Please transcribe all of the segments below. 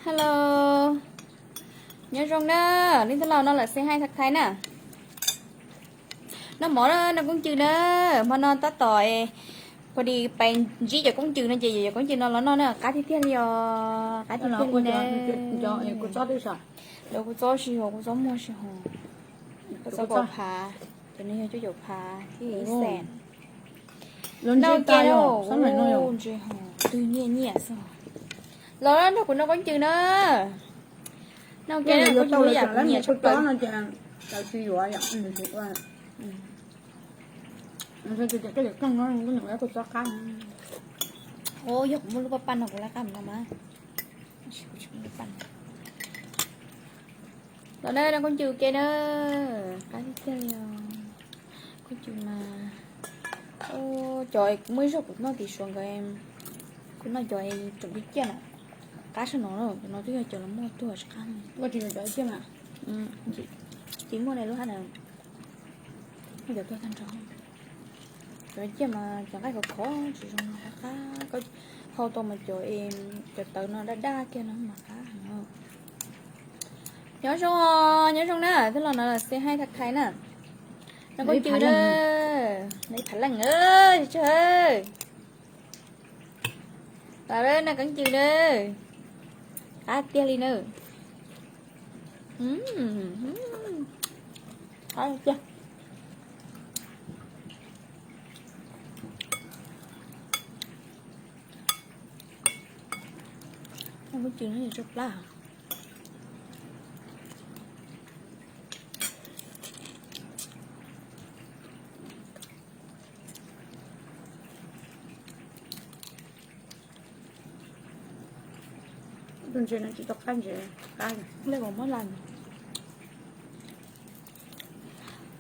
Hello, nyob zoo na, nej twb los no lawm say hi tag thais na. Noj mov na, noj koob cw na, hmo no tab tom pais ntsib cov koob cw no ces cov koob cw no los noj na, qab tiag tiag li os, qab tiag tiag li na. Kuv txob sib hos, kuv txob muag sib hos, kuv txob kaum phav, cov no yog cuaj caum phav thiab ib xees. Noj ke, ntse hos twg nyiaj nyiaj xwb. Los nrog kuv noj koob cw na. Noj ke, koob cw yam kuv nyiam tshaj plaws. Yog kuv muaj lub paj paj no kuv laj qab no mas. Los na, noj koob cw ke na, qab tiag tiag li os. Koob cw mas, cov kuv muaj ib zaug kuv noj tim Suav nkawd, kuv noj cov tseem ciaj ciaj na, qab sab no, cov no twb yog cov los muaj tuag tsis qab. Ces muaj lub hab na, cov tuag tag nrho. Cov ciaj mas cov nqaij khov khov tsis zoo qab, hau tau mas cov, cov tawv no daj daj kiag no mas qab heev. Nyob zoo, nyob zoo na, twb los no say hi tag thais na. Noj koob cw na, noj phav leej, tsis tsawg. Los noj koob cw na, qab tiag li na. Koob cw no tsw plab. Tus ntses no tsis tau qab ntses, qab.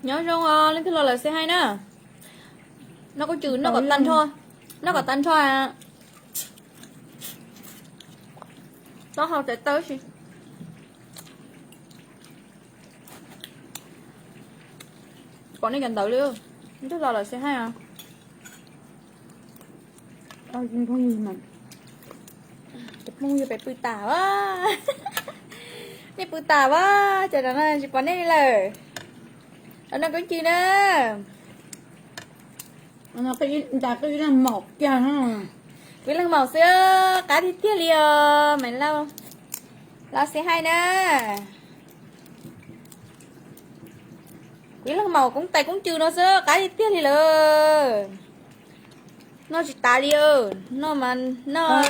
Nyob zoo os, leej twg los lawm say hi na. Noj koob cw noj kom tag nrho, noj kom tag nrho. Taub hau tawv tawv si. Pom nej cov ntawd li, leej twg los lawm say hi. Cov phooj ywg pem pw tas a, nej pw tas a, ces no tsis pom nej li lawm. Los noj koob cw na. Nca qwj ib leeg maum kiag. Kuv ib leeg maum xwb, qab tiag tiag li os Maiv Lauj. Los say hi na. Kuv ib leeg maum koob tais koob cw no xwb, qab tiag tiag li lawm. Noj tsis tas li, noj mas noj.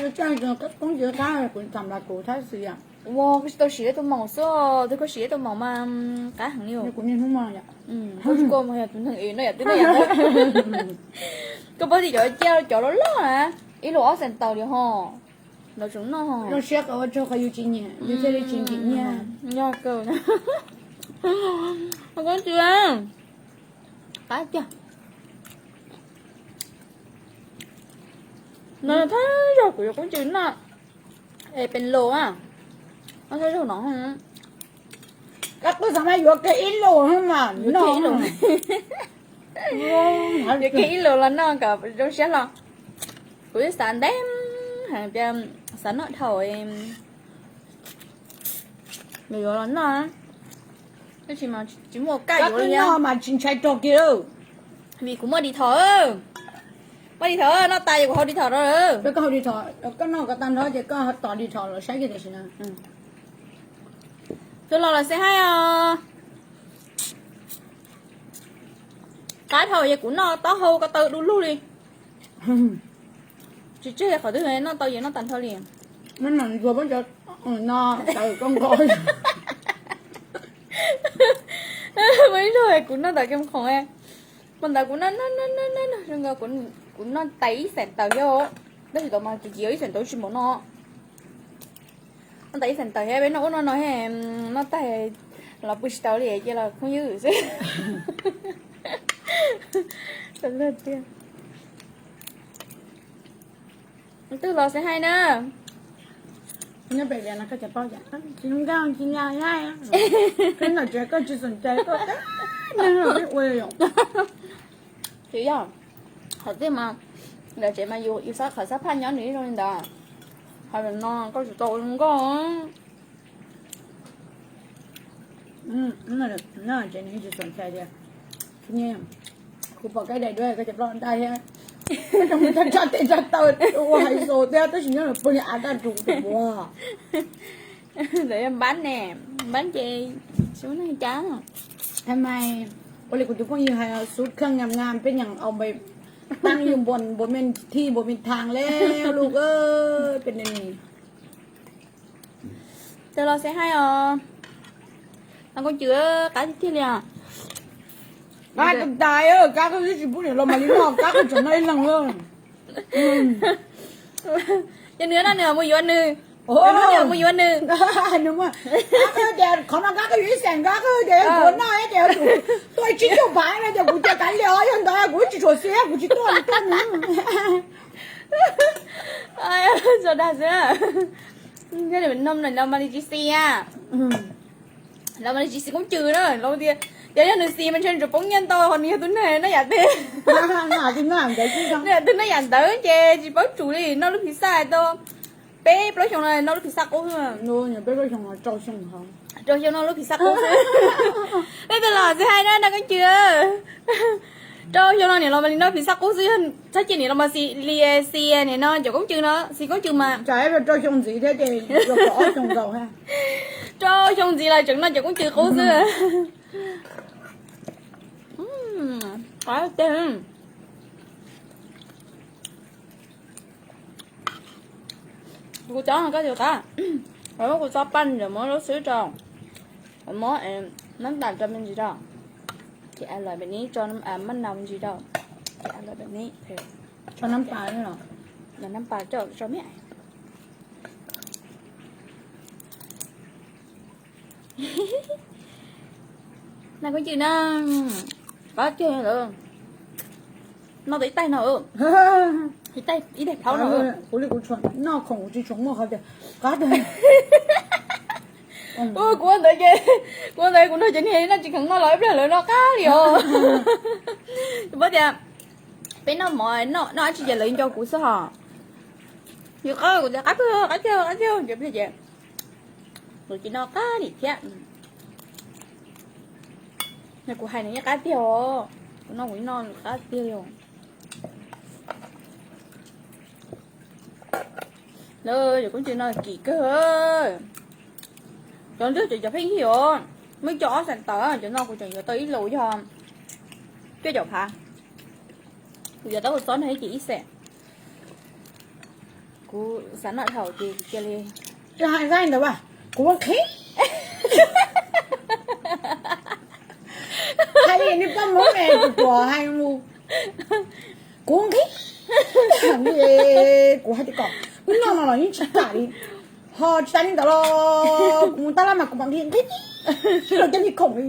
Koob cw qab, kuv tham nplas kuv thab xwm yom. Ua, koj tsis tau siv ib tug maum xwb, twb koj siv ib tug maum mas qab heev li. Kuv niaj hnub mas yom. Koj tsis koj mas yog tus neeg es no yom, twb no yom. Koj paub tias cov ciaj cov loj loj na, ib lub ob xees tawm li ho. Lawv tseem noj ho. Zoo siab qhov ua rau qhov yus tsis nyiam, yus thiaj li tsis nkim nyiaj. Nyob kawg. Koob cw, qab tiag. No thawj zaug kuv yuav koob cw noj es pes lus a. No thawj zaug no. Koj twb xav mas yuav kiag ib lus mas, yuav kiag ib lus los noj kom zoo siab hlo. Kuv twb xav ntev heev tias xav noj dhau, yuav los noj. Tab sis mas tsis muaj kaj yuav li mas tsis ntshai rog kiag. Vim kuv muaj di thom, muaj di thom noj tas ces kuv hau di thom rau. Koj hau di thom, koj noj kom tag nrho ces koj tos di thom los saib kiag tam sim no. Tus los lawm say hi os. Qab dhau ces kuv noj taub hau ko taw du lug li. Tsis tseg qhov twg noj tau ces noj tag nrho li. Muaj ib zaug kuv noj tawm ke khoom, hmo ntawd kuv noj, kuv noj tais ib xeem tawm thiab, tab sis tau mas tsis yog ib xeem tawm tsis npaum no. Noj tais ib xeem tawm thiab peb noj ub noj no, noj tag los pw tsis tau li ces los phooj ywg xwb. Twg los say hi na. Nyob pem Vias no koj tsis paub, tsis nkauj tsis nyav, koj nom tsev koj tsis xom cai koj, neeg ua yom. Tsis yog, qhov tiag mas, lawv tsev mas yus, yus qhov xab phaj nyob nws zoo li ntawd. Hais no koj tsis tau ua zoo nkauj. Tsev neeg tsis txom txhais tias, kuv pom koj daim duab koj cov plaub ntaj thiab, tso tes tso taw ua hais xaus thiab tab sis nyob pw li av daj rus tus puav. Ntawd yog npab ne, npab ces xub neej cas. Tha mas, ua li kuv tus phooj ywg hais xub kheej nyam nga peb nyeem au npe, tang yus npuas npuas me thi npuas me thaas le lug peb ne. Tes los xav hais os, no koj cw qab tiag tiag li os. Qab tus tais, kab koj twb tsis pub niam laus Malis noj, kab koj tseem noj ib leeg. Yog nws no nws mus yuav nws, nws mus yuav nws. Qab koj tias qhov no kab koj yuav ib xees, kab koj tias kuv noj tias tuaj tsib caug phav no tias kuv tias kav liam os, yog ntawd kuv tsis tshua xis kuv tsis tuaj tuaj nws. Txog dag xwb. Laus Malis tsis xis, Laus Malis tsis xis koob cw na, Laus tias yog nws xis mas ntshe nws tsuas poob nyiaj ntau, ho nws yog tus neeg noj yam twg, noj yam twg noj yam ntawd ces tsis paub tsum li, noj lub pizza tau peb plaub xyoo no noj lub pizza qub xwb. Rau xyoo noj lub pizza qub xwb. Leej twg los xav hais na, no koob cw. Rau xyoo no niam Laus Malis noj pizza qub xwb, yog txhob cia niam Laus Malis xis, niam no cov koob cw no xis koob cw mas. Rau xyoo ntxiv thiab ces ob xyoo nkaus. Rau xyoo ntxiv los tseem noj cov koob cw qub xwb. Kuv cov no koj tus qab, kuv txhob paj ntawm muab lub xwb rau, muab nab tas rau me ntsis rau, ces a lawm pem ni tso maj nau me ntsis rau, ces a lawm pem ni tso nab pas, nab pas coj tso miab. Na koob cw na, qab tiag lawm. Noj tau ib taig no, ib taig, ib daim plhaub no. Kuv li kuv tsuas noj khoom kuv tsis tshua muaj qhov tias qab tiag. Kuv ua ntawd ces, kuv ua ntawd kuv nrog cov niag noj tsis kheev noj los ib pliag lawv noj qab li os. Paub tias peb noj mov noj dab tsi ces lawv nco kuv xwb hos. Yus qab kuv tias qab tiag, qab tiag, qab tiag, ces pliag ces lawv tsis noj qab li thiab. Kuv hais nws yeej qab tiag os, kuv noj kuv noj qab tiag li os. Lawv cov koob cw no kim kawg. Cov ntawd cov pheej yig os, muaj cov ob xees tawm, cov no kuv tseem yuav tau ib lus yog cuaj caum phav. Kuv yuav tau ua txob nrog ib ce ib xees. Kuv xav noj dhau ces kuv cia li. Hais ntawd kuv nqhis. Hais li nej poj Hmoob ne, kuv tuam hais mus. Kuv nqhis. Kuv hais tias kom wb noj no los yeej tsis kam li. Ho tsis tas li ntawd los kuv mus tab laj mas kuv mam nqhis nqhis los cov niag khoom li.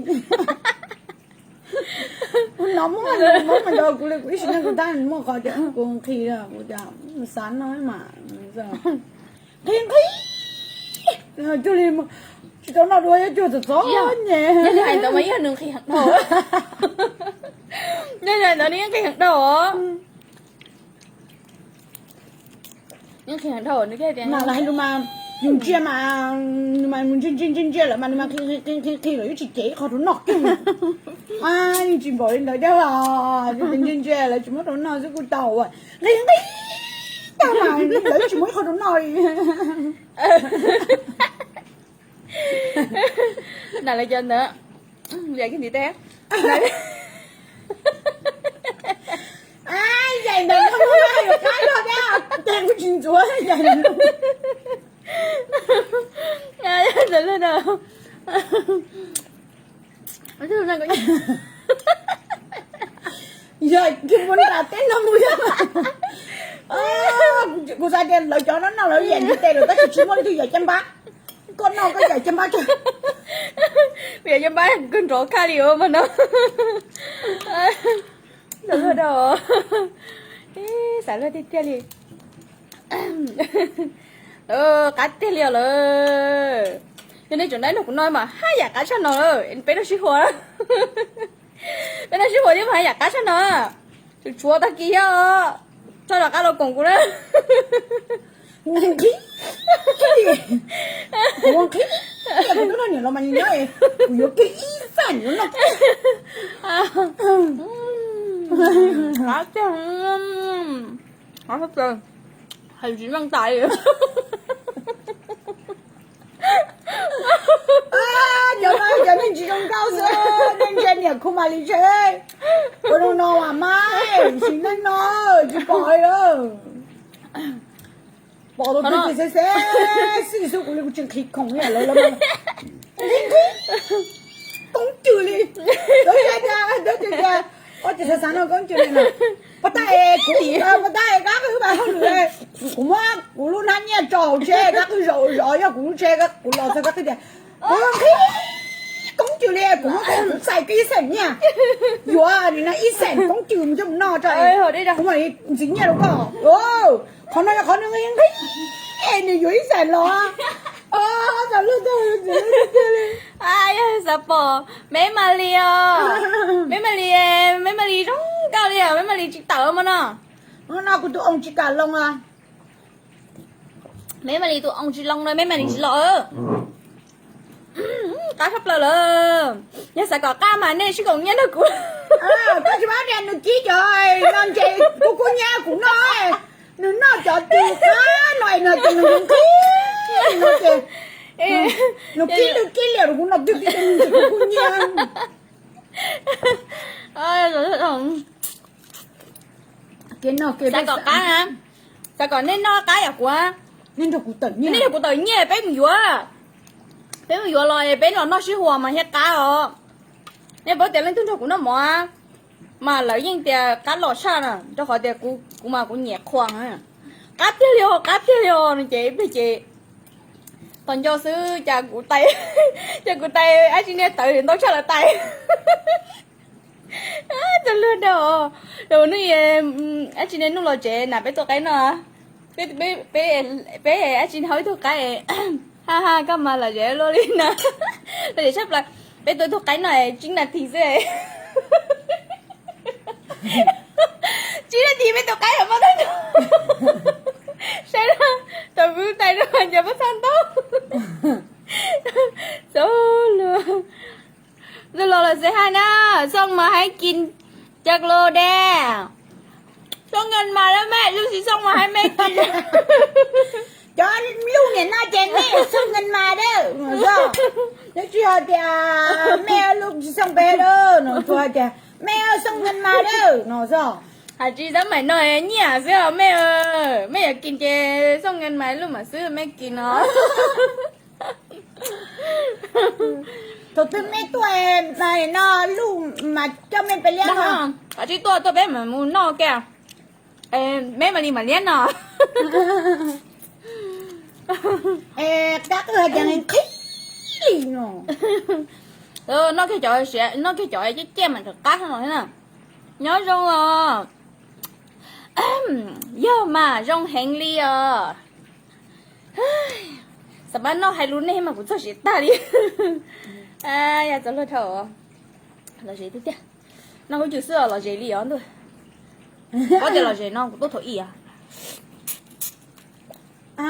Kuv hnov Hmoob, Hmoob mas nco kuv li, kuv ib sim neej kuv tab muaj qhov tias kuv nqhis, kuv tias xav noj mas nqhis nqhis. Cuag li tsis tau noj dua, yuav cuag txom txom nyem. Yog li hais ntawd mas yog nws nqhis heev dhau. Yog li hais ntawd nws yeej nqhis heev dhau os. Nws nqhis heev dhau, nws thiaj tias mas los hais lus mas yus ntsia mas, nws mas mus ntsia ntsia ntsia ntsia lawm mas nws mas nqhis nqhis nqhis lawm yuav tsis cev ib qho rau noj kiag. Yeej tsis npaum li ntawd thiab os, ntsia ntsia lawv tsis muab rau noj xwb kuj tau. Nqhis nqhis tag mas lawv tsis muab ib qho rau noj li. Na lawv cov ntawd, yam kiag ntiv teb. Yaim ntawm no yus qab luaj thiab, tes kuj tsis ntxuav yaim ntawm no. Yog kis mus nram teb no mus yog, kuv xav tias lawv cov no noj lawv yaim ntiv tes lawm tab sis tsis muaj leej twg yaim caj npab. Koj noj koj yaim caj npab. Kuv yaim caj npab kawg nrov kawg li os mas no. Ntawd dau, xav luag tiag tiag li. Qab tiag li os lawm. Yog nej tseem dai nrog kuv noj mas haj yam qab tshaj no lawm, peb noj sib hua. Peb noj sib hua thiab mas haj yam qab tshaj no. Tshuav tag kis thiab, txhob rov qab los koom kuv na. Kuv nqhis, kuv nqhis, kuv twb noj niam los mas nyob, kuv yuav kiag ib xees yuav noj. Qab tiag, qab tiag, hais tsis meej tas li. Cov no cov neeg tsis zoo nkauj xwb, neeg ntsia niam khu mas li tsheb. Ua zoo no mas mas, sim neej no tsis pom li lawm. Pom tau twb xeb xeb xwb xwb, kuv li kuv tsis nqhis khoom li lawv, lawv nqhis nqhis koob cws li. Lawv tias, lawv tias, koj tsis xav xav noj koob cws li no. Pov tag es kuv, pov tag es kab qwj mas hauj lwm, kuv muab kuv lub hnab nyiaj tso hauv tsheb, kab qwj zov zov yog kuv lub tsheb, kuv los txog kab qwj tias, kuv nqhis koob cws li, kuv muab kuv txais kiag ib xeem nyiaj, yuav nim no ib xeem koob cws mus coj mus noj tso, kuv mam li ntxiv nyiaj rau koj. Qhov no yog qhov nws nqhis, nws yuav ib xeem los. Xav pom Meb Mas Lis os, Meb Mas Lis, Meb Mas Lis zoo nkauj li os, Meb Mas Lis tsis tawm mas no. No kuv tus oo tsis kam loo. Meb Mas Lis tus oo tsis loo no, Meb Mas Lis tsis los. Qab tshaj plaws lawm. Yog xav kom qab mas nej sib koom nyiaj nrog kuv. Koj tsis paub tias nws kib cov no ntses kub kub nyiab kuv noj, nws noj cov twg qab no es nws tias nws yuav nqhis no ces nws kib lwj kib liam rau kuv noj twg twg ntses kub kub nyiab. Xav kom qab, xav kom nej noj qab yam kuv, nej nrog kuv tawm nyiaj, peb mus yuav, peb mus yuav los peb los noj sib huas mas thiaj qab os. Nej paub tias leej twg nrog kuv noj mov mas lawv yeej tias qab los tshaj na, rau qhov tias kuv mas kuv nyiam qhuas. Qab tiag li os, qab tiag li os no ces ib pliag ces tos nco xwb cas kuv tais, cas kuv tais dab tsi niag tawv ntau tshaj lawv tais. Txog luag dau, dab tsi niag Nuj los tsev na peb tua qaib noj. Peb dab tsi ho ib tug qaib, ha ha koj mas lom zem luaj li na. Lom zem tshaj plaws. Peb tua ib tug qaib noj tsib nas this xwb. Tsib nas this peb tua qaib muaj tag nrho. Saib na, thaum kuv tais no cas muaj txhaj ntau. Xav luag, luag los lawm xav hais na, xoo mas hais kis cag lus de. Xoo nkees mas lawm mej, lub tsis xoo mas hais mej kis. Cov lub niam no ces mej xoo nkees mas dawb, no xwb. Nws tsis hais tias mej lub tsis xoo peb dawb, nws tsuas hais tias mej xoo nkees mas dawb, no xwb. Hais tsis xav maim no nyiaj xwb os mej, mej yuav kis ces xoo nkees mas lub mam xwb mej kis no. Thaum twg mej tuaj no lub mas coj mej pem liab no. Qhov tsis tuaj tuaj peb mam mus noj kiag. Meb mam li mam liab no. Qab qwj hais tias nqhis li no. Noj kiag cov, noj kiag cov ciaj ciaj mas rov qab no thiab na. Nyob zoo os. Yog mas zoo heev li os. Xav pab noj hais lus nej mas kuv txog siav tag li. Yog txog luag dhau, lom zem tiag tiag. Noj koob cws xwb os lom zem li os ntuj. Koj tias lom zem no kuv tuaj thaum ib os.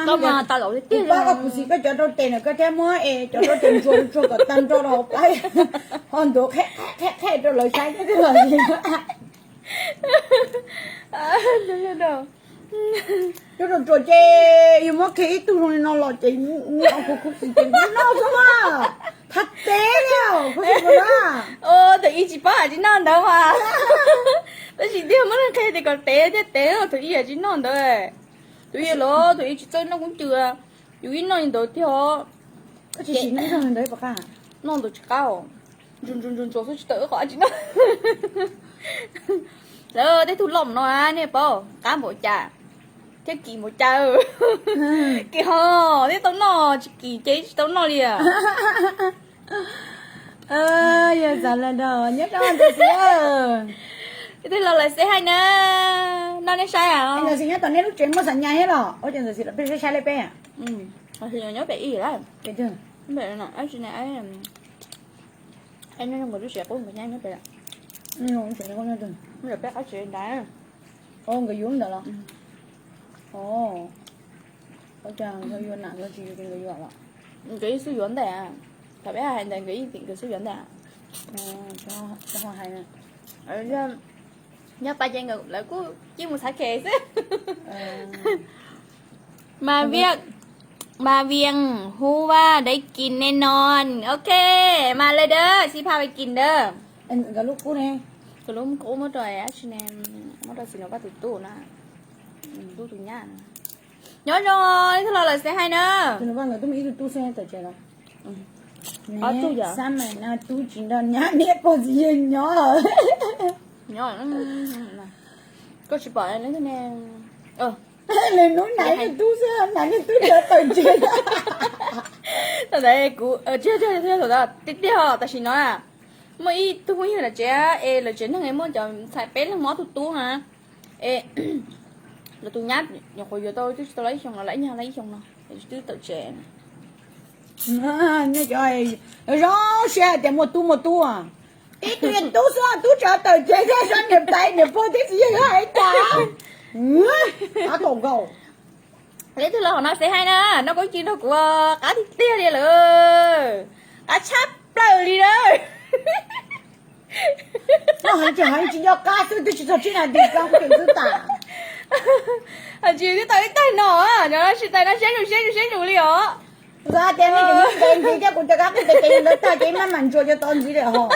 Koj mas tas laus tiag tiag. Pab koj puv xim koj cov rau tes na, koj thiaj muab es cov rau tes ntsuas ntsuas kom tag nrho rau hauv plab, ho ntuav qheb qheb rau lawv saib thiaj lom zem. Cov rau ntsuas ces yus muab kiag ib tug zoo li no los ces nws kuv khuv xim ces noj xwb mas. Thab teb li khuv xim na. Thaum ub tsis paub hais tsis noj ntawd mas. Tab sis twb muab qhia tias kom tev thiaj tev, thaum ub tsis noj ntawd. Thaum ub los thaum ub tsis txawj noj koob cws, yus ib noj li ntawd tiag. Koj tsis sim noj ib zaug li ntawd pom qab? Noj ntawd tsis qab os. Ntsuas ntsuas ntsuas ntsuas xwb tsis tawm wb qhov tsis noj. Lawv tej tug loj no nej paub qab npaum cas thiab kim npaum cas. Kim ho thiaj tau noj, tsis kim ces tsis tau noj li. Yog txav la da nyob rau ntawd xwb. Twb los lawv xav hais na, no nej saib. Ntxawm Xis nyob tom nej lub tsev muaj xam nyas thiab los? Ua cas Ntxawm Xis los peb saib saib li peb? Nyob pem ib lawm. Nkawd lub tsev qub nkawd nyob pem. Peb qab tsev ntawd. Nkawd yug ntawd los? O, Nkawd yeej xub yuav ntej, thaum peb hais ntawd nkawd yeej tias nkawd xub yuav ntej. Nyob pab ces lawv kuj cia mus xav khes xwb. Mas Vias, mas Vias, hub vaj deb kis ne no. Ok, mas lawm dawb xib phaj vaj kis dawb. Nkawd lub qub ne, nkawd lub qub muab rau dab tsi ne, muab rau txiv no pab tus tub na, tub tus nyab. Nyob zoo, ib tug los lawm xeb hais na. Nkawd tub ib tug tub xwb tawm tsev los. Ob tug yog xab mais no tub tsis nrog nyab niam pog txiv yawg nyob. Koj tsis pom ne. Lawv hnub nais tub xwb, nais niag tub cov tawm tsev. Thaum ntawd kuv tsis yog, tiag tiag tam sim no muaj ib tug phooj ywg lawv tsev es lawv tsev neeg muaj cov ntxhais peb leeg mob tug tub na. Es lawv tus nyab nyuam qhuav yuav tau twb tsis tau los ib xyoos los lawm, ib nyuag los ib xyoos no twb tawm tsev. Zoo siab hais tias muaj tub muaj tub. Tib tug tub xwb tub tseem tawm tsev thiab, niam tais niam pog tib txiv yawg hais cas. Qab tau nkaus. Ib tug los hauv no xeb hais na, no koj ci nrog kuv qab tiag tiag li lawm. Qab tshaj plaws li na. Tsis nco qab xwb twb tsis txog tsib nas this kuv tseem xwb tas. Tsis twb tau ib tag no, no sib tais no siab zus siab zus siab zus li os. Xav tias nej cov ntev ntxiv thiab kuv cov kab qus tes tes ntawd tag ces maj mam ntsuas cov tod ntxiv lawm hos.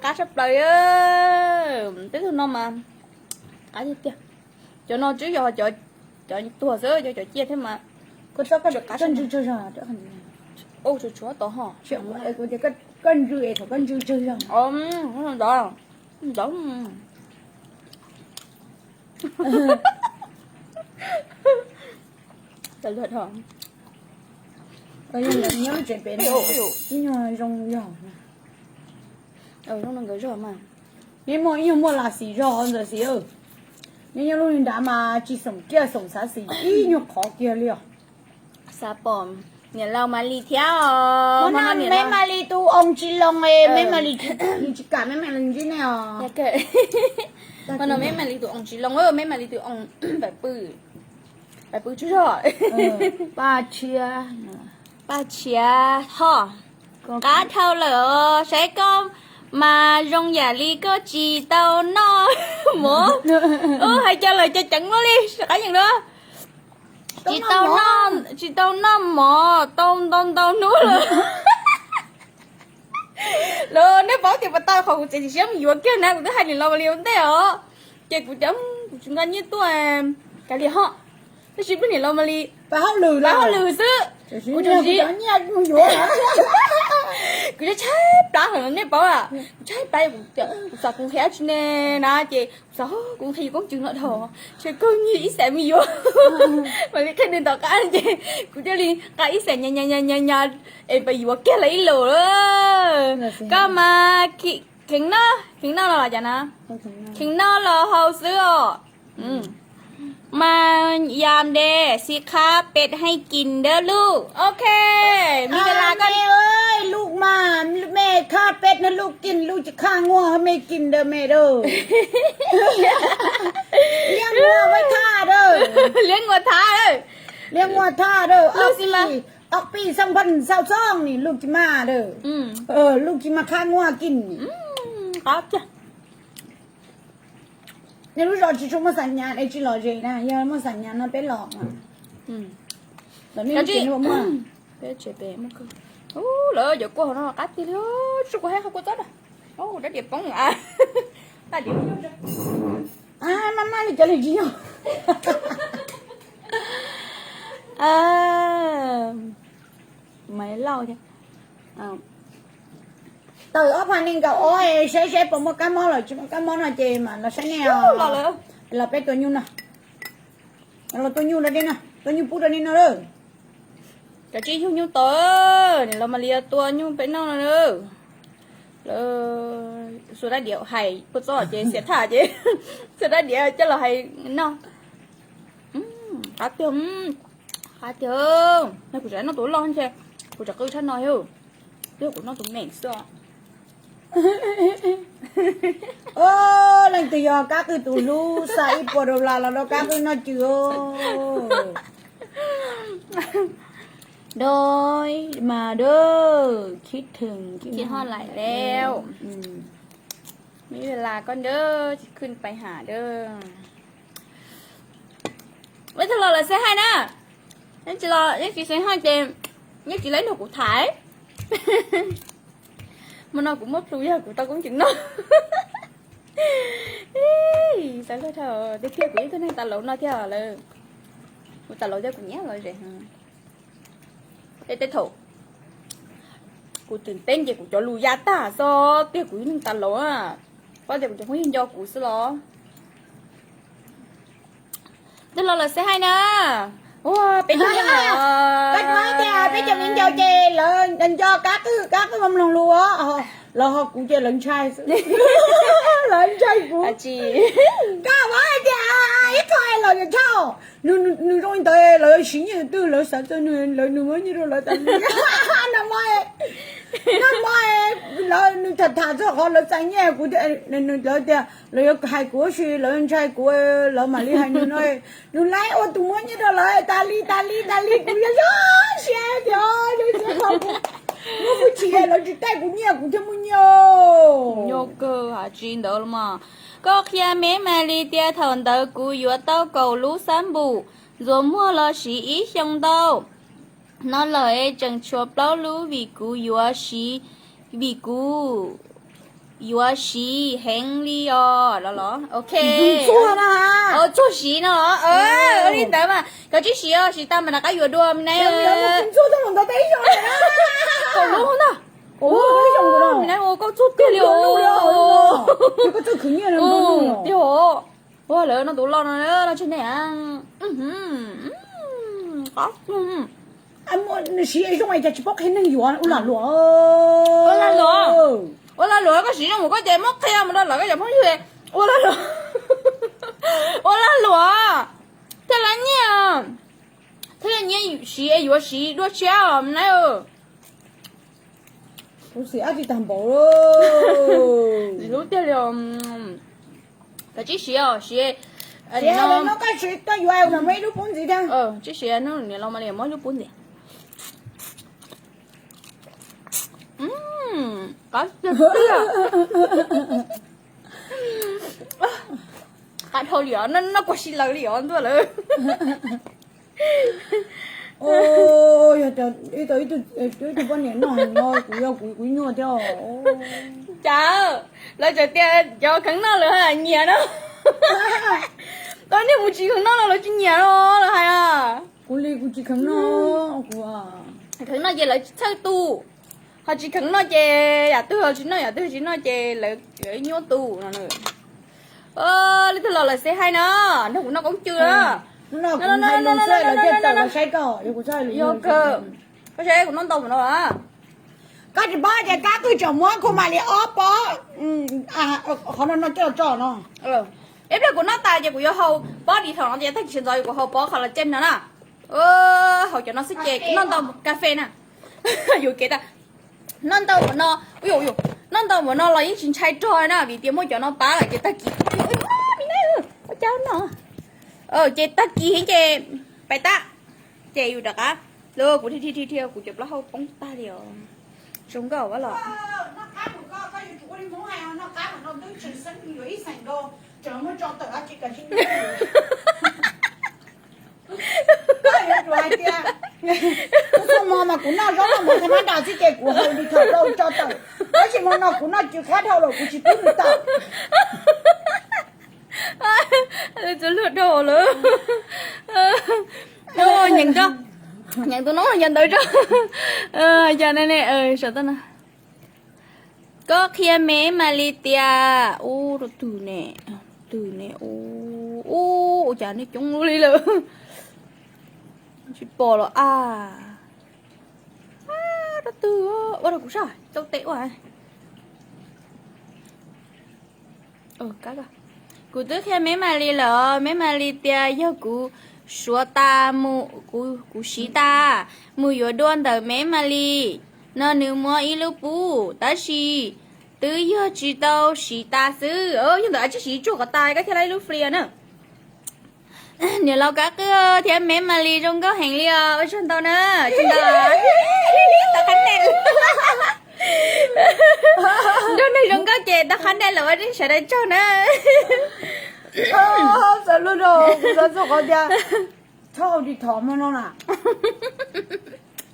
Qab tshaj plaws. Tej tug no mas qab tiag tiag. Cov no twb yog cov tuag xwb, cov cov ciaj thiab mas. Koj txhob koj ntsws tsawg zog. Tshuav tshuav tod ho. Koj ntsws es thaum koj ntsws tsawg zog. Ntawd, ntawd. Nyob lub tsev pem ib nyuag zoo yog. Nkawd zog mas. Neb muaj ib nyuag muaj las xis zog ntxawm xis. Neb nyob lub nrad mas tsis xoom kiag xoom xav xis ib nyuag qhov kiag li os. Xav pom niam laus Malis thiab os. Meb Malis tus oos tsis loo, meb Malis tsis kam meb Malis ntsib nej os. Hmo no meb Malis tus oos tsis loo, meb Malis tus oos pais pw, pais pw tsaug zog. Paj Tshiab, Paj Tshiab ho. Qab dhau lawm os, saib koj mas zoo yam li koj tsis tau noj mov. Hais cov lawv cov ceev luaj li, qab yeej luaj. Tsis tau noj, tsis tau noj mov tau ntau ntau hnub lawm. Los nej paub tias puas tau qhov kuv txiav txim siab mus yuav kiag na, kuv twb hais niam laus Malis ua ntej os. Ces kuv cov, kuv tsis nqa nyiaj tuaj, kav liam ho. Tab sis peb niam laus Malis pab hauj lwm, pab hauj lwm xwb. Kuv tsis, kuv tshaib plab heev nej paub, kuv tshaib plab, kuv xav kuv qhia tsis ne na ces kuv xav kuv qhia yus koob tswv no dhau, tshaib kawg nyiag ib xees me yuav. Mam li qhia nws tom qab ces kuv thiaj li nqa ib xees nyas nyas nyas nyas es pab yuav kiag lawv ib lus. Koj mas kheev noj, kheev noj los cas na, kheev noj los haus xwb os. Mas yam de xi khab pes hais kis dawb luj. Ok, mi ve las koj. Luj mas me khab pes na luj kis luj tsis khab nguag me kis dawb me dawb. Liab nguag thab dawb. Liab nguag thab dawb. Liab nguag thab dawb. Ob pis xoo phav xaus xooj ni luj kis mas dawb. Luj kis mas khab nguag kis. Nej lub zos tsis tshua muaj xam nyas es tsis lom zem na, yog muaj xam nyas no peb los. Lawv cov kuaj hauv no qab tiag li, tsis kuv hais qhov kua txob na. Rab diav poob, rab diav. Maj maj li cov li tsis yog. Maiv Lauj thiab. Tawm ob phav nees nkaum ob, saib saib puas muaj kab mob, lawv tsis muaj kab mob no ces mam los saib nej os. Los peb tua nyuj no. Los tua nyuj rau nej no, tua nyuj pub rau nej no lawm. Kav tsij yug nyuj tod, niam laus Malis tua nyuj peb noj no. Lawv xuas rab diav hais kua txob ces xiam thaj ces xuas rab diav coj los hais noj. Qab tiag, qab tiag. No kuv tseem noj tus loj ntshe, kuv tseem qw tshaj no thiab. Twb kuv noj tus me xwb os. Leej twg yog Kab Qwj tus hlub, xa ib puas dollar los rau Kab Qwj noj cwj os. Đôi mà đơ,คิดถึง คิดฮอดหลายแล้ว ไม่มีเวลาก็เด้อ จะขึ้นไปหาเด้อ Ib tug los lawv xeb haij na. Yeej tsis los, yeej tsis xeb haij ces yeej tsis laib nrog kuv tham. Hmo no kuv muaj plhu yog kuv tau koob hmoov noj. Xav luag dhau tiag tiag, kuv ib tug neeg tas laus no thiab lawm. Kuv tas laus thiab kuv nyiam lom zem. Tej teb thaum kuv twm teeb ces kuv cov lus ya tag xwb tiag, kuv ib neeg tas laus na. Paub tias kuv cov phooj ywg nco kuv xwb los. Twb los lawv xeb haij na. Ua peb cov neeg, peb cov neeg nco ces lawv nco Kab Qwj, Kab Qwj mloog lus, los ho kuv ces lawv ntshai, lawv ntshai kuv. Koj hais tias ib qho los yog tshaj, nws zoo li ntawd lawv siv nyiaj twg, lawv xav txog nws, lawv nws muab nyiaj rau lawv tas li. Nag hmo, nag hmo lawv nws tham tham txog qhov lawv txais nyiaj kuv, lawv tias lawv yuav hais kuv ua si, lawv ntshai kuv, lawv mam li hais nws no. Nws laib ua tus muab nyiaj rau lawv tas li tas li tas li, kuv yog zoo siab tias zoo siab qhov kuv muaj hwj chim lawv tsis taij kuv nyiaj kuv thiaj muaj nyiaj. Nyob kawg has tsis ntawd los mas. Koj qhia me mas li tias thaum ntawd kuv yuav tau kaum lub xab npum, ntxuav muag los siv ib xyoo ntau. No lawm tseem tshuav plaub lub vim kuv yuav siv, vim kuv yuav siv heev li os. Los los, ok. Txuag siv no los, ua li ntawd mas koj tsis siv os, siv tau mas rov qab yuav dua me na. Kaum lub ntag. Me na, ua koj txuag tiag li os. Tiag os. Ua lawm no tus loj no no tseg ne. Siv zoo es cas tsis paub qhia neeg yuav, ua lag luam. Ua lag luam, ua lag luam koj siv zoo mus koj ces muab qhia mus rau lawv koj cov phooj ywg. Ua lag luam, ua lag luam. Thiaj li nyiaj, thiaj li nyiaj siv es yuav siv dua tshiab os na. Kuv xim ab tsis tag npaum. Tsis hlub tiag li. Koj tsis siv os, siv, siv no koj siv koj yuav mas muaj ib lub pub ntxiv thiab. Tsis siv no niam laus mas li muab ib lub pub ntxiv. Qab tiag tiag. Qab dhau li os, noj kua si lawv li os ntuj lawm. Yog ib tug poj niam noj heev no kuv yog kuv kuv nyuaj thiab. Cas lawv txawm tias cov kheev noj lawv nyiam no. Koj niag mus tsis kheev noj no lawv tsis nyiam no lawv hais. Kuv li kuv tsis kheev noj, kuv kheev noj ces lawv tsis txhawj tu, ho tsis kheev noj ces yam twg tsis noj, yam twg tsis noj ces lawv nyuaj tu no. Leej twg los lawv xeb haij na, nrog kuv noj koob cwj na. Yog kawg, koj saib kuv noj ntau mus no. Koj tsis paub tias Kab Qwj tseem muab khu mam li ob pob, qhov no no coj tso no. Ib pliag kuv noj tas ces kuv yuav hau pob di thaum no ces tag kis sawv ntxov kuv hau pob qhov los caj no na. Hau cov no xwb ces noj ntau cà phê na. Yuav kev tas, noj ntau mus no, noj ntau mus no los yeej tsis ntshai rog na vim tias muaj cov no pab lawm ces tag kis, ua cas no, ces tag kis heev ces pais tab, ces yus rov qab, kuv dhia dhia dhia kuv cov plaub hau poob tag li os. Zoo nkauj los. Txhua hmo mas kuv noj zaub noj mov tha mab das xwb ces kuv hau li thaum rau tso tawm, tab sis hmo no kuv noj cwv qab dhau lawm kuv tsis pub nws tawm. Txhua luag dhau lawm. Nyeem tus no yog ntawd tso. Yog ne ne, saum toj no. Koj qhia me mas li tias, ub, rau twg ne, twg ne, ub, ub, ua cas nej coob li lawm. Tsis pom los a. Rau twg, ua rau kuv sab tau tes ua. Kuv twb qhia me mas li lawm, me mas li tias yog kuv suav tas mus, kuv siv tas mus yuav dua ntawm me mas li no nws muab ib lub pub tab sis Twb yog tsis tau siv tas xwb, yog ntawm a tsis siv tsuag kom tas koj thiaj laib lub free na. Niam laus Kab Qwj thiab Meb Malis zoo nkauj heev li os, ua tsaug ntau na, tsaug ntau. Tau qhab ntej lawm. Nrog neeg zoo nkauj ces tau qhab ntej lawm, ua nej sawv daws tsaug na. Xav luag rau kuv xav txog qhov tias txhob hau di thov mog no na.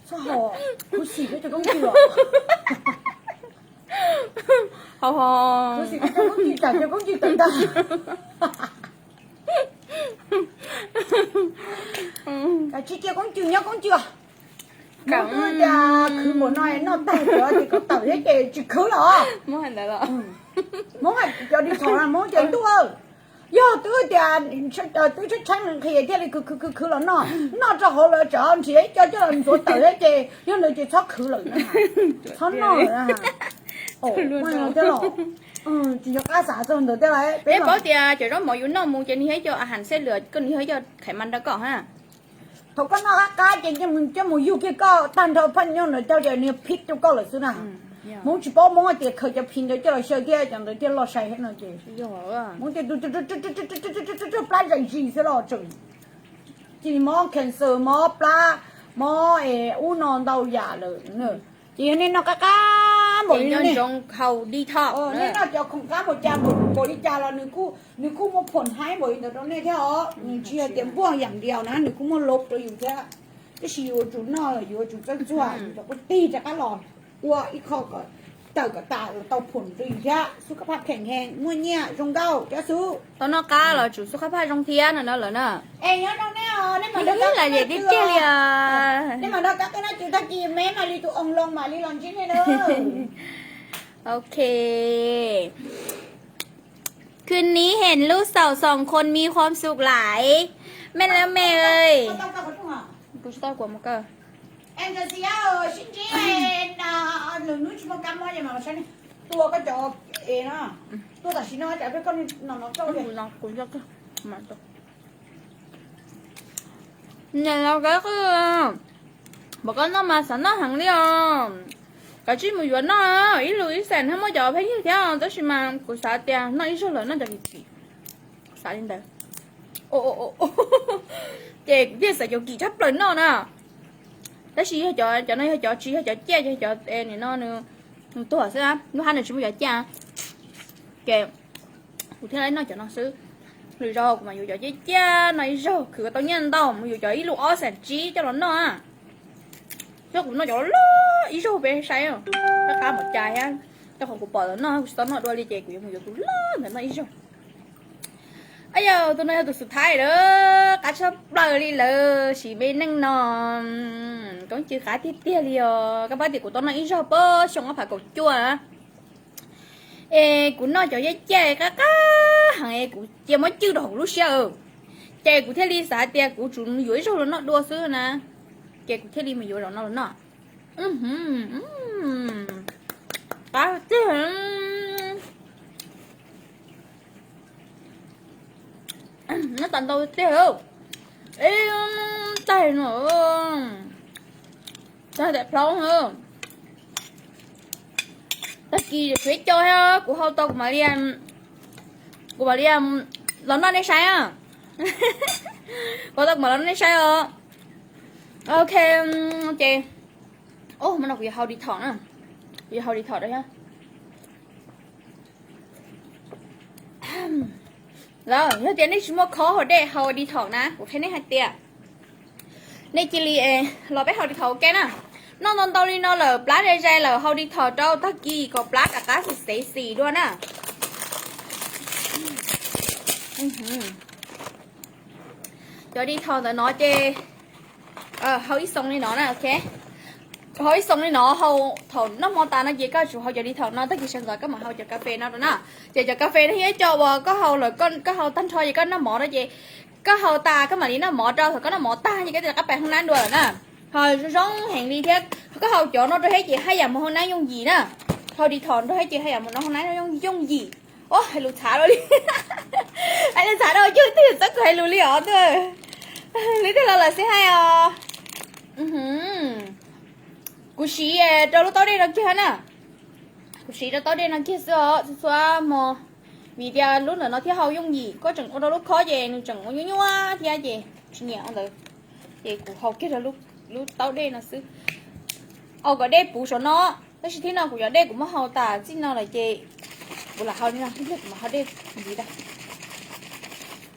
Txhob hau, kuv xim cov koob cw os. Kuv xim cov koob cw, tsam cov koob cw tawm tag. Kav tsij cia koob cw nyob koob cw. Hmoob twb tias khwv npaum no noj tag cov ces kom tawm thiab ces tsis khwv los. Hmoob hais cov di thov na, Hmoob tias ntuj, yog twb tias twb tshaib tshaib nqhis thiaj li khwv khwv khwv los noj, noj rau hauv lawv tsam nrhiav ib co coj los ntxuav tawm thiab ces yog ntawd ces txhob khwv lawm, txhob noj lawm. Thiab los tsis nco qab xav txog ntawd thiab lauj. Peb paub tias cov zaub mov yus noj mus ces nws yog ib co a has xej lwm, koj nws yog ib co khaiv mas rau koj ha. Thaum koj noj qab qab ces coj mus yug kiag koj tag nrho phaj nyuj ntawd coj ces nws phib rau koj lawm xwb na. Hmoob tsis paub, Hmoob hais tias khaws cov phim ntawd coj los xyaw thiab cov ntawd thiaj loj sai thiab no ces Hmoob tias plab zais zis xwb los tseem cia li mob cancer, mob plab, mob es ub no ntau yam lawm. Ces yog nej noj qab qab npaum li no, nej noj cov khoom qab npaum cas npaum li cas los nws kuj muaj phoom haib npaum li ntawd rau nej thiab os. Nws tsis yog tias npuaj yam diaus na, nws kuj muaj lov rau yus thiab. Tab sis yuav tsum noj, yuav tsum txawj txuag, yus cov quav tig rov qab los ua ib qho kom tawm kom tas los tau phoom rau yus thiab. Xub qab phaj pheem heev, muaj nyiaj zoo nkauj cov xub. Tau noj qab los tsum xub qab phaj zoo thiab no na lawm na. Es nyob zoo nej, nej mam nrog Kab Qwj noj cw, nej mam nrog Kab Qwj noj cw tag kis Meb mam li tus oo loo mam li los ntsib nej na. Ok.คืนนี้เห็นลูกสาวสองคนมีความสุขหลาย แม่แล้วแม่เอ้ย Kuv tsis tau kuv mus kawg. Nkawd txiv sib ntsib lwm hnub tsis muaj kab mob ces mam los saib nej. Tua koj cov es no, tua tam sim no tsam peb koj no no rau. Niam laus Kab Qwj, pom koj noj mas xav noj heev li os. Kav tsij mus yuav noj, ib lus ib xees thiab muaj cov pheej yig thiab, tab sis mas kuv xav tias noj ib zaug lawm noj cov kim kim. Xav li ntawd. Ces kuv thiaj xav cov kim tshaj plaws noj na. Tab sis yog cov no yog cov tsis yog cov ciaj, yog cov nim no nws tuag xwb, lub hab nws tsis muaj cov ciaj. Ces kuv thiaj li noj cov no xwb. Lwm zaus kuv mam yuav cov ciaj ciaj no ib zaug, khwv kom tau nyiaj ntau mus yuav cov ib lus ob xees tsib coj los noj. Coj kuv noj cov loj ib zaug peb saib, qab qab npaum cas thiab. Rau qhov kuv pom lawv noj, kuv tsis tau noj dua li ces kuv yuav mus yuav tus loj ntawd noj ib zaug. Yog tus no yog tus xub thawj lawm, qab tshaj plaws li lawm, sim me neej no. Koob cw qab tiag tiag li os, koj paub tias kuv tau noj ib zaug puag xyoo ob phav kaum cuaj na. Es kuv noj cov ciaj ciaj qab qab heev es kuv cia muab cwj rau hauv kuv lub siab. Ces kuv thiaj li xav tias kuv tsum yuav ib zaug los noj dua xwb na. Ces kuv thiaj li mus yuav zaum no los noj. Qab tiag. Noj tas ntau tiag. Ib tais no, tais plaub. Tag kis kuv ib co thiab kuv hau tau kuv mam li, kuv mam li los noj nej saib. Kuv hau tau kuv mam los noj nej saib os. Ok, ces, o, no kuv yuav hau di thom na. Kuv yuav hau di thom rau thiab. Lawm, yog tias nej tsis muaj khob hau dej hau di thom na, kuv qhia nej hais tias nej cia li los peb hau di thom ua ke na. Noj ntau ntau li no lawm, plab zais zais lawm, hau di thom rau tag kis kom plab rov qab xim xev xim dua na. Cov di thom ntawm no ces hau ib xoo li no na, ok. Hau ib xoo li no, hau thaum noj hmo tas no ces koj tsum hau cov di thom no, tag kis sawv ntxov koj mam hau cov kas fes no rau na. Ces cov kas fes no yog ib co uas koj hau lawm, koj hau tag nrho ces koj noj mov rau ces koj hau tas koj mam li noj mov rau, thaum koj noj mov tag ces koj rov qab pais hoob nab dua lawm na. Ho zoo zoo heev li thiab, koj hau cov no rau thiab ces haj yam mus hoob nab yooj yim na. Hau di thom rau thiab ces haj yam mus noj hoob nab yooj yim. Hais lus txhav dua li, hais lus txhav dua, yog twg txob kuv hais lus li os twb, li twg los lawm xij hais os. Kuv siv rau lub taub dej no kiag na. Kuv siv rau taub dej no kiag xwb os, txhua txhua hmo, vim tias lub ntawm no thiaj hau yooj yim. Koj tseem ua rau lub khob ces nws tseem ua nyuaj nyuaj thiab ces tsis nyiam ua ntawd. Ces kuv hau kiag rau lub taub dej no xwb. Au kom dej puv saum no, tab sis thib no kuv cov dej kuv muab hau tas txij no lawm ces kuv lam hau li no, ib pliag kuv mam hau dej ntxiv rau.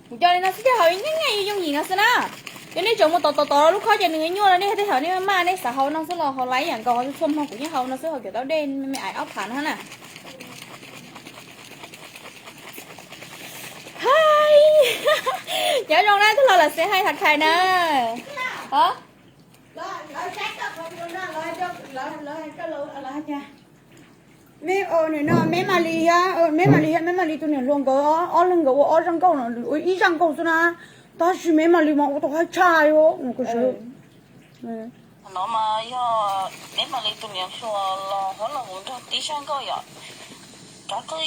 Kuv coj li no xwb thiaj hau yooj yim no xwb na. Yog nej tseem mus tom tom tom lub khob ces nws nyuaj los nej tej thaum nej maj maj nej xav hau no xwb los hau laiv ib yam nkaus, txhua hmo kuv yeej hau no xwb, hau cov taub dej me me ais ob phav no na. Hai, nyob zoo na, tus hluas los xeeb hai thav khais na. Me, me Mab Lis thiab, me Mab Lis thiab me Mab Lis tus niam hluas nkawd ob leeg nkawd ua ob zaj nkauj no, ua ib zaj nkauj xwb na, tab sis me Mab Lis mas ua tau haib tshaj os. No mas yog me Mab Lis tus niam hluas los Huab Lauj nrog tib zaj nkauj yom. Rov qab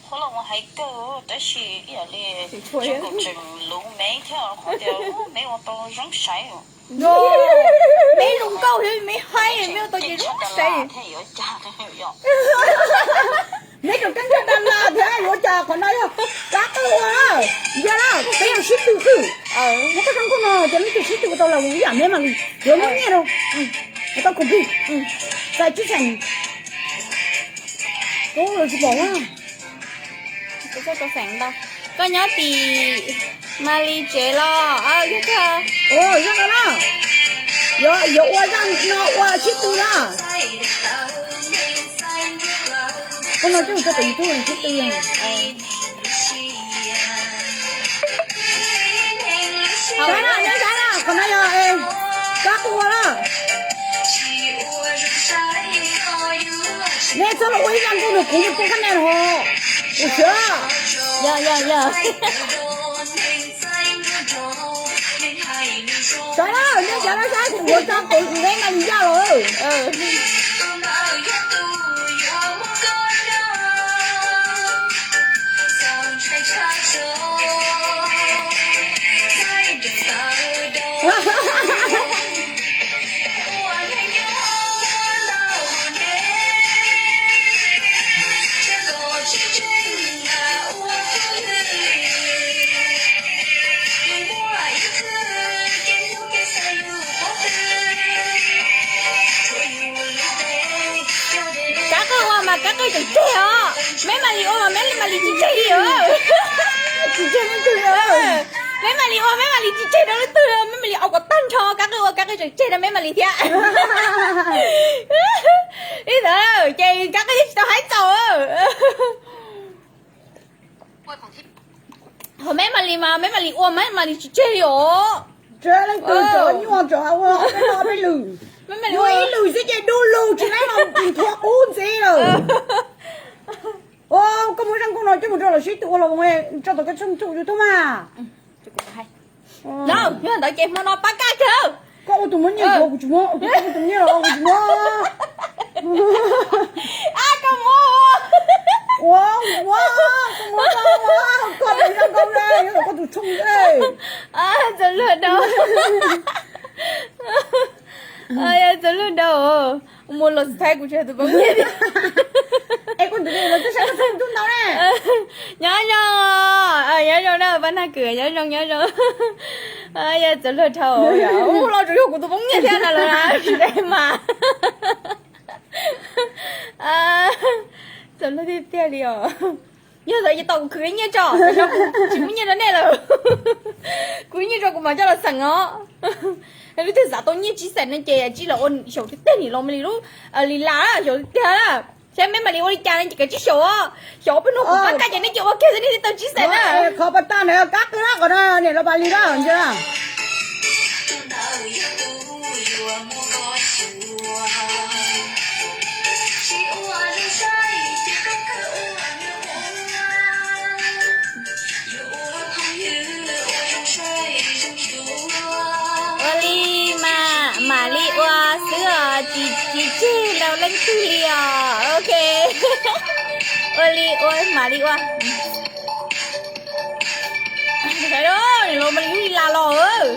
Huab Lauj hais kawg tab sis ib yam li zoo nkaus tseem luv me thiab qhov tias me ua tau zoo saib. Me zoo nkauj thiab me haib, me ua tau ces zoo saib. Me rau kab nkauj Dalas thiab yuav cas qhov no yog kab qwj ua, yog na, peb yog sib tw xwb. Muab koj zaj nkauj no ces leej twg sib tw ua tau los ib yam me Mab Lis yuav muab nyiaj rau. Tau khom plig, txais tsib xeem. Tsis pom na. Koj nyob tim Mab Lis tsev los? Yog kawg. Zaj no na, yuav ua zaj no ua sib tw na. Koj no coj mus rau tom YouTube sib tw. Saib na, nyob saib na, qhov no yog kab qwj ua na. Nej txhob los ua ib zaj nkauj nrog kuv, kuv pub kab nej hos. Kuv siab. Yog, yog, yog. Saib na, nej saib na, saib kuv yuav tso kuv me Mab Lis zaj los. Kab qwj ua mas kab qwj tseem tseg os, me Mab Lis ua mas me Mab Lis tsis tseg li os. Tsis tseg leej twg li. Me Mab Lis ua me Mab Lis tsis tseg rau leej twg, me Mab Lis ua kom tag nrho, kab qwj ua kab qwj tseem tseg rau me Mab Lis thiab. Li ntawd ces kab qwj yeej tsis tau haib txaus. Ho me Mab Lis mas me Mab Lis ua me Mab Lis tsis tseg li os. Tseg leej twg, tseg nyuaj tseg ua peb lo peb lwm. Ua ib lwm xwb ces du lug tsis laib los tsis nthua qub ntxiv lawm. Koj muab zaj nkauj no coj mus rau lawv sib tw ua los tso tom koj tshooj YouTube mas. Yog ntawd ces hmo no pab kaj kawg. Koj ua tus muab nyiaj, kuv tsis muab, kuv ua tus nyiaj los kuv tsis muab. Koj muab, ua, koj muab, koj ua, koj tus zaj nkauj na, nyob tom koj tus tshooj. Txawm luag dhau. Yog txawm luag dhau. Mus los tsis thaij kuv tsis yog tus poob nyiaj. Es koj tus, koj saib koj tshooj ntau na. Nyob zoo, nyob zoo na pab Nag Kwm, nyob zoo, nyob zoo. Yog txawm luag dhau, ua los tsuas yog kuv tus poob nyiaj thiab na los tsis dai mas. Txawm luag tiag tiag li os. Yog ntawd ces tos kuv khwv nyiaj tso, tsis muaj nyiaj rau nej lawm. Khwv nyiaj tso kuv mam coj los xeem os. Leej twg xav tau nyiaj tsib xeem no ces tsib los ua xyaum tiag tiag, nim los Mab Lis lub, Lis Las xyaum tiag tiag na. Saib me Mab Lis ua li cas no ces kav tsij xyaum os. Xyaum peb hnub kuv pab kaj ces nej cia ua kiag xwb nej thiaj tau tsib xeem na. Qhov pas tag ntawd kab qwj na, qhov no niam laus Mab Lis na, ntsia. Ua li mas mam li ua xwb os, tsis, tsis tseg rau leej twg li os. Ok. Ua li ua, mam li ua. Los Mab Lis lub Lis Las los.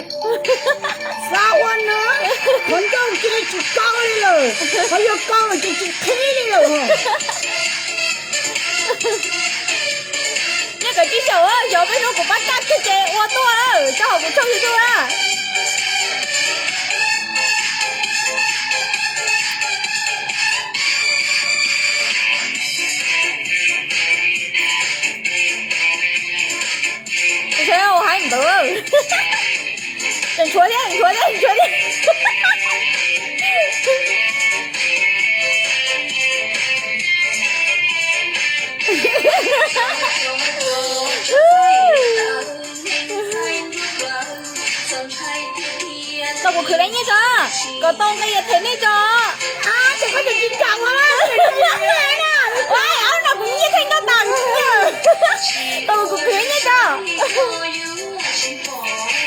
Xav ua no, qhov ncauj cia li tsis kau li lawm, qhov yog kau lawm ces tsis qhib li lawm. Nej kav tsij xyaum, yog peb hnub kuv pab kaj kiag ces ua tuaj, tso hauv kuv tshooj YouTube na. Ua haib ntawd. Tseem tshuav thiab, tshuav thiab, tshuav thiab. Tau kuv khwv lawv nyiaj tso, kom tau nqi them nej tso. Ua, ob no kuv nyiaj theej nkauj tas. Tau kuv khwv lawv nyiaj tso.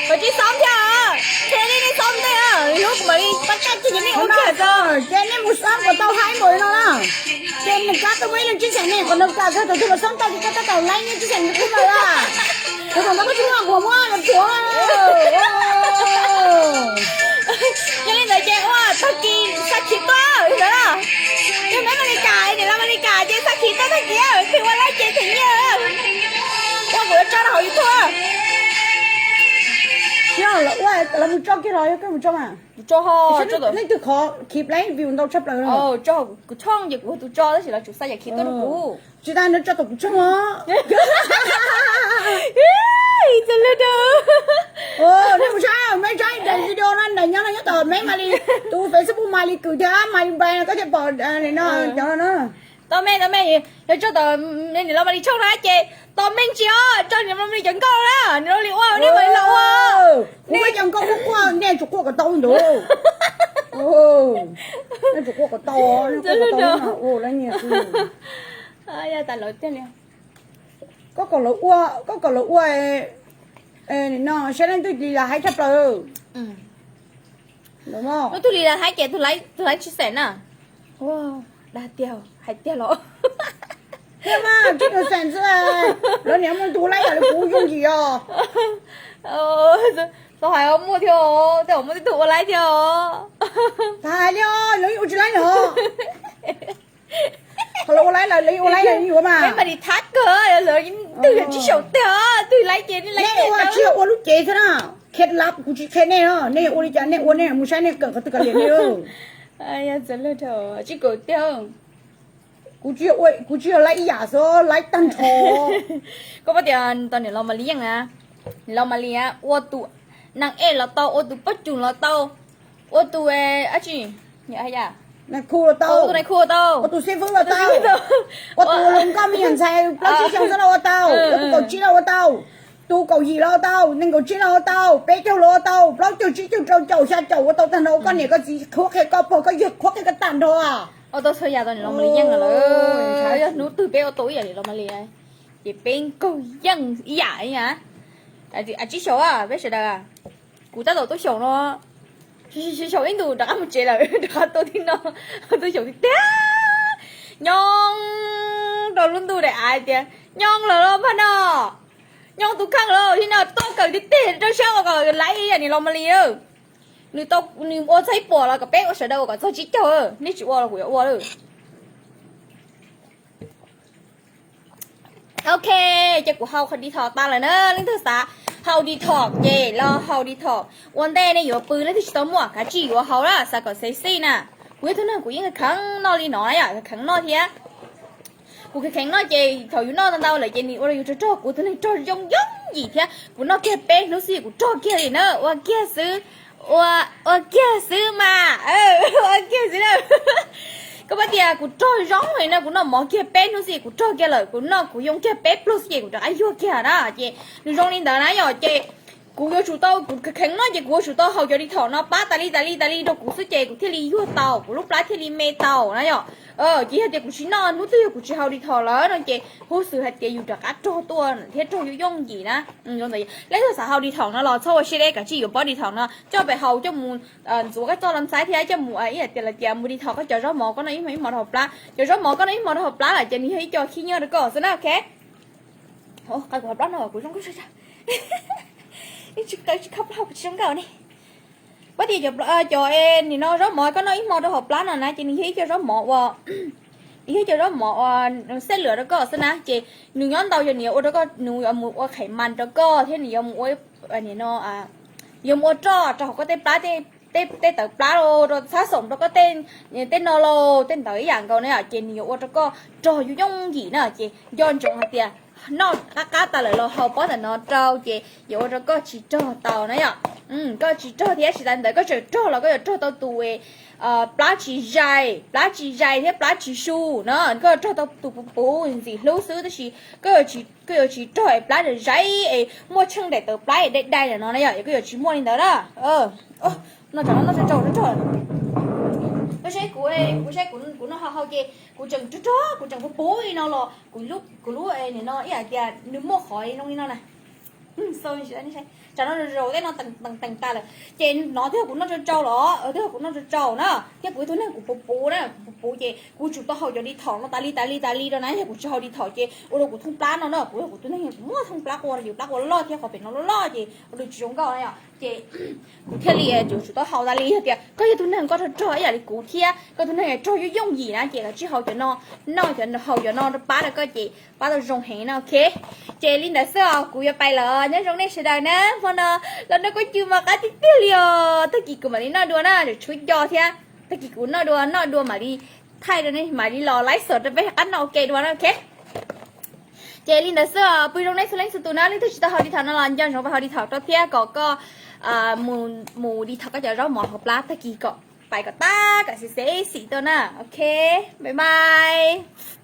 Kav tsij xob thiab, qhia nej, nej xob ntej, hnub kuv mam li pab kaj kiag ces nej ua kiag tso. Ces nej mus xob kom tau haib npaum li no na. Ces nws kab tuaj muaj ib leeg tsib xeem, nej qhov ntawd kam kawg, thaum twg los xob tau ces koj tab tom laib nyiaj tsib xeem rau kuv lawm a. Kuv thaum ntawd koj tsis muaj kuv muab los tuav. Yog li ntawd ces ua tag kis xa khiv tuaj li ntawd. Yog peb Amelikas, niam laus Amelikas ces xa khiv tuaj tag kis, twg ua laib ces them nyiaj. Ua kuv yuav tso rau hauv YouTube. Yog lawv ua lawv mus tso kiag los yog koj mus tso mas. Kuv tso ho, leej twg qhov khiv plain view ntau tshaj plaws no. Tso kuv tshooj ces kuv tus tso tab sis lawv tsum xa yam khiv tuaj rau kuv. Tsis tas nws tso tom kuv tshooj os. Nej mus saib, meb saib daim video no nraim nyob no nyob tom meb Mali tus Facebook Mali Kwm thiab Mali Npai no koj thiaj pom no cov no na. Tau me, tau me, yog tso tom niam laus Mali tshooj na ces tau me ntsis os, tso niam laus Mali cov nkauj na, niam laus Mali ua, niam laus Mali los ua. Kuv muab cov nkauj quaj quaj, nej tsum quaj kom tau ntawd. Nej tsum quaj kom tau, nej quaj kom tau no ua lawv nyiaj xwb. Tas lawv tiag li. Koj kom lawv ua, koj kom lawv ua no saib leej twg li los haib tshaj plaws. Hnub twg li los haib ces tus laib tsis xeem na. Dag tiag, hais tiag los. Thiab mas tsis tus xeem xwb, lawv niam muaj tus laib yam li kuv yooj yim os. Txhob hais muaj thiab, tej zaum muaj tib tug ua laib thiab os. Txhob hais li os, lawv yeej ua tsis laib lawm. Qhov lawv ua laib lawm, lawv yeej ua laib lawm yuav mas. Mas nim thab kawg, lawv twg yog tsis xyaum tiag, twg laib ces nej laib. Nej ua tsis yog ua lub cev xwb na. Qhia lab kuv tsis qhia nej no, nej ua li cas nej ua nej mus saib nej kawm qhov twg kav liam nej. Tsis kawm tiag. Kuv tsis yog laib ib yam xwb, laib tag nrho. Koj paub tias tau niam laus Malis yeej na, niam laus Malis ua tus neeg ej los tau, ua tus poj cum los tau, ua tus dab tsi, nais khu los tau, ua tus xib fwb los tau, ua tus hluas nkauj me nyuam ntxhais plaub tsib xyoos xwb los ua tau, ua tus kaum tsib los ua tau, tus kaum yim los ua tau, nees nkaum tsib los ua tau, peb caug los ua tau, plaub caug tsib caug rau caum xya caum ua tau tag nrho, ua koj niam koj txiv qhuab qhia koj pog koj yawg qhuab qhia koj tag nrho. Ua tau txhua yam tau niam laus Malis yeej lawm. Yog hnub twg peb ua tau ib yam niam laus Malis ces peb kawg yeej ib yam. Tsib xyoos peb sawv daws, kuv tab tom tuaj xyaum no, xyaum ib ntus rov qab mus tsev lawm, rov qab tuaj tib no, tuaj xyaum tiag tiag. Nyob rau lub ntuj daim av tias nyob lawm los pab no, nyob tus kheej lawm thiab no, tuaj kawm tiag tiag rau siab ua kom laib ib yam niam laus Malis. Nws tau, nws ua txog ib puas los kom peb ua sawv daws ua kom txog tsib caug, nej tsis ua los kuv yuav ua lawm. Ok, ces kuv haus qhov detox tas lawm na, leej twg xav haus detox ces los haus detox. Ua ntej nej yuav pw leej twg tsis tau muaj kav tsij yuav haus na, xav kom sexy na. Kuv yog tus neeg kuv yeej kheev noj li no na yom, kheev noj thiab. Kuv kheev kheev noj ces thaum yus noj ntau ntau lawm ces nws ua rau yus rog rog, kuv tus neeg rog yooj yooj yim thiab, kuv noj kiag peb hnub xwb kuv rog kiag li na, ua kiag xwb, ua, ua kiag xwb mas, ua kiag xwb na. Koj paub tias kuv rog zoo li no, kuv noj mov kiag peb hnub xwb kuv rog kiag lawm, kuv noj kuv yoo kiag peb pluag xwb ces kuv rov qab yuag kiag na, ces nws zoo li ntawd na yom, ces kuv yuav tsum tau, kuv kheev noj ces kuv yuav tsum tau haus cov detox no pab tas li tas li tas li rau kuv xwb ces kuv thiaj li yuag tau, kuv lub plab thiaj li me tau na yom. Ces yog tias kuv tsis noj, hnub twg yog kuv tsis haus detox lawm no ces huj xwm hais tias yus rov qab rog tuaj thiab rog yooj yooj yim na. Leej twg xav haus detox no los txhob ua siab deb, kav tsij yuav pob detox no coj pem haus coj mus ntxuav koj txoj los ntxaib thiab coj mus ib yam tias lawv tias mus detox koj cov zaub mov koj noj ib hmo ib hmo rau hauv plab, cov zaub mov koj noj ib hmo rau hauv plab lawm ces nws yog ib co khib nyiab rau koj xwb na, ok. Qhov kuv haus plab no kuv zoo nkauj tshaj tshaj. Tsis tau tsis khab plab kuv tsis zoo nkauj ne. Pab tias cov, cov nim no zaub mov koj noj ib hmo rau hauv plab no na ces nws yog ib co zaub mov uas Yog cov zaub mov uas xej lwm rau koj xwb na, ces nws nyob ntau ces nws yuav ua rau koj, nws yuav mus ua qhev mas rau koj thiab nws yuav mus ua, no, yuav mus ua roj rau hauv koj tej plab, tej tawv plab los rau, txhab xoom rau koj tej, tej no los tej ntawd ib yam nkaus na yom, ces nws yuav ua rau koj rog yooj yooj yim na. Ces nco ntsoov hais tias noj qab qab tas lawm los haus pob ntawm no rau ces yuav ua rau koj tsis rog tau na yom. Koj tsis rog thiab tsis tas ntawd koj tseem rog los koj yuav rog tau tus plab tsis zais, plab tsis zais thiab plab tsis su na. Koj rog tau tus puv puv ntxim hlub xwb tab sis koj yuav tsis rog es plab zais es muaj tsheej daim tawv plab es dai dai ntawm no na yom, koj yuav tsis muaj li ntawd na. No tsam no noj tsau tsau rog. Koj saib kuv, kuv saib kuv noj hau hau ces kuv tseem rog rog, kuv tseem puv puv li no los kuv lub, kuv lub no ib yam tias nws muaj qhov zoo li no na. Tsam no zaus tej no teem teem tas lawm ces no twb yog kuv noj tsau tsau los, twb yog kuv noj tsau tsau na, thiab kuv ib tug neeg kuv puv puv na, kuv puv puv ces kuv tsum tau haus cov Dettol no tas li tas li tas li rau na, yog kuv tsis haus Dettol ces ua rau kuv thooj plab no na, kuv yog kuv tus neeg kuv muaj thooj plab qua, yus plab qua loj loj thiab qhov pem no loj loj ces ua rau tsis zoo nkauj na yom, ces kuv thiaj li yuav tsum tau haus tas li. Yog tias koj yog tus neeg koj rog rog ib yam li kuv thiab koj tus neeg rog yooj yooj yim na ces kav tsij haus cov no, noj cov, haus cov no rau pab rau koj ces pab tau zoo heev na, ok. Ces li ntawd xwb os, kuv yuav pais lawm, nyob zoo nej sawv daws na. Hmo no los noj kua cw mas qab tiag tiag li os, tag kis kuv mam li noj dua na, tshuav nco thiab, tag kis kuv noj dua noj dua mam li thaij rau nej, mam li los live show rau peb qab noj ua ke dua na, ok. Ces li ntawd xwb os, pw zoo nej txhua leej txhua tus na, leej twg tsis tau haus Dettol no los nco ntsoov pais haus Dettol rau thiab kom koj mus Dettol koj cov zaub mov hauv plab tag kis kom pais kom tab kom xis xis xim tuaj na, ok. Bye bye.